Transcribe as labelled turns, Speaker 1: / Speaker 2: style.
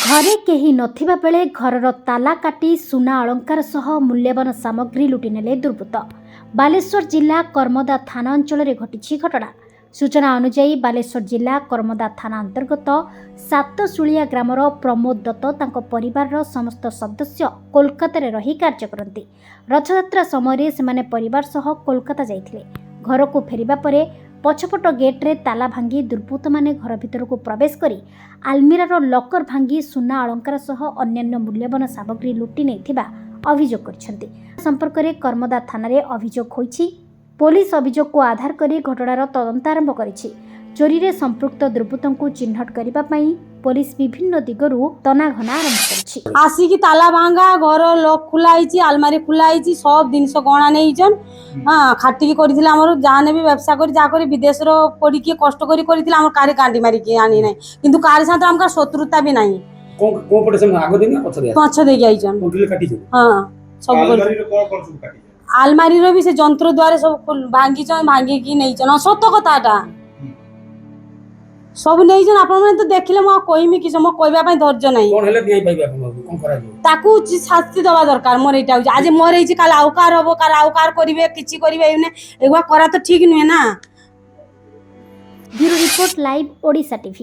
Speaker 1: ଘରେ କେହି ନଥିବା ବେଳେ ଘରର ତାଲା କାଟି ସୁନା ଅଳଙ୍କାର ସହ ମୂଲ୍ୟବାନ ସାମଗ୍ରୀ ଲୁଟି ନେଲେ ଦୁର୍ବୃତ୍ତ। ବାଲେଶ୍ୱର ଜିଲ୍ଲା କର୍ମଦା ଥାନା ଅଞ୍ଚଳରେ ଘଟିଛି ଘଟଣା। ସୂଚନା ଅନୁଯାୟୀ, ବାଲେଶ୍ୱର ଜିଲ୍ଲା କର୍ମଦା ଥାନା ଅନ୍ତର୍ଗତ ସାତଶୁଳିଆ ଗ୍ରାମର ପ୍ରମୋଦ ଦତ୍ତ ତାଙ୍କ ପରିବାରର ସମସ୍ତ ସଦସ୍ୟ କୋଲକାତାରେ ରହି କାର୍ଯ୍ୟ କରନ୍ତି। ରଥଯାତ୍ରା ସମୟରେ ସେମାନେ ପରିବାର ସହ କୋଲକାତା ଯାଇଥିଲେ। ଘରକୁ ଫେରିବା ପରେ ପଛପଟ ଗେଟ୍ରେ ତାଲା ଭାଙ୍ଗି ଦୁର୍ବୃତ୍ତମାନେ ଘର ଭିତରକୁ ପ୍ରବେଶ କରି ଆଲମିରାର ଲକର ଭାଙ୍ଗି ସୁନା ଅଳଙ୍କାର ସହ ଅନ୍ୟାନ୍ୟ ମୂଲ୍ୟବାନ ସାମଗ୍ରୀ ଲୁଟି ନେଇଥିବା ଅଭିଯୋଗ କରିଛନ୍ତି। ସମ୍ପର୍କରେ କର୍ମଦା ଥାନାରେ ଅଭିଯୋଗ ହୋଇଛି। ପୋଲିସ ଅଭିଯୋଗକୁ ଆଧାର କରି ଘଟଣାର ତଦନ୍ତ ଆରମ୍ଭ କରିଛି। ଚୋରିରେ ସମ୍ପୃକ୍ତ ଦୁର୍ବୃତ୍ତଙ୍କୁ ଚିହ୍ନଟ କରିବା ପାଇଁ ପୋଲିସ ବିଭିନ୍ନ ଦିଗରୁ ତନାଘନା ଆରମ୍ଭ କରିଛି।
Speaker 2: ଆସିକି ତାଲା ଭାଙ୍ଗା, ଘର ଲକ୍ ଖୋଲା ହେଇଛି, ଆଲମାରି ଖୋଲା ହେଇଛି, ସବ ଜିନିଷ ଗଣା ନେଇଛନ୍। ହଁ, ଖାଟିକି କରିଥିଲେ ଆମର, ଯାହା ନେବି ବ୍ୟବସା କରି, ଯାହା କରି ବିଦେଶର ପଡ଼ିକି କଷ୍ଟ କରି କରିଥିଲେ ଆମର, କାରି କାଣ୍ଡି ମାରିକି ଆଣି ନାହିଁ। କିନ୍ତୁ କାରି ସାଙ୍ଗରେ ଆମର ଶତ୍ରୁତା ବି ନାହିଁ।
Speaker 3: କୋଉ କୋଉ ପଟେ ସେମାନେ, ଆଗ ଦେଇକି ନା ପଛରେ?
Speaker 2: ପଛ ଦେଇକି ଆଇଛନ୍।
Speaker 3: କୋଉଠିରେ କାଟିଛନ୍ତି?
Speaker 2: ହଁ, ସବୁ କରି।
Speaker 4: ଆଲମାରିରେ କଣ କଣ ସବୁ କାଟିଛନ୍ତି?
Speaker 2: ଆଲମାରିର ବି ସେ ଯନ୍ତ୍ର ଦ୍ୱାରା ସବୁ ଭାଙ୍ଗିଛନ୍, ଭାଙ୍ଗିକି ନେଇଛନ୍। ହଁ, ସତ କଥାଟା, ସବୁ ନେଇଛନ୍। ଆପଣମାନେ ତ ଦେଖିଲେ, ମୁଁ ଆଉ କହିମି କି? ମୋ କହିବା ପାଇଁ ଧୈର୍ଯ୍ୟ ନାହିଁ।
Speaker 3: କଣ ହେଲେ ନ୍ୟାୟ ପାଇବେ ଆପଣ? କଣ କରାଯିବ?
Speaker 2: ତାକୁ ଶାସ୍ତି ଦେବା ଦରକାର। ମୋର ଏଇଟା ହଉଛି, ଆଜି ମୋର ହେଇଛି, କାଲି ଆଉ କାହାର ହବ, କାହାର ଆଉ କାହାର କରିବେ, କିଛି କରିବେ। ଏଇନେ ଏଗୁଡ଼ା କରା ତ ଠିକ ନୁହେଁ ନା।
Speaker 1: Bureau report, live Odisha TV.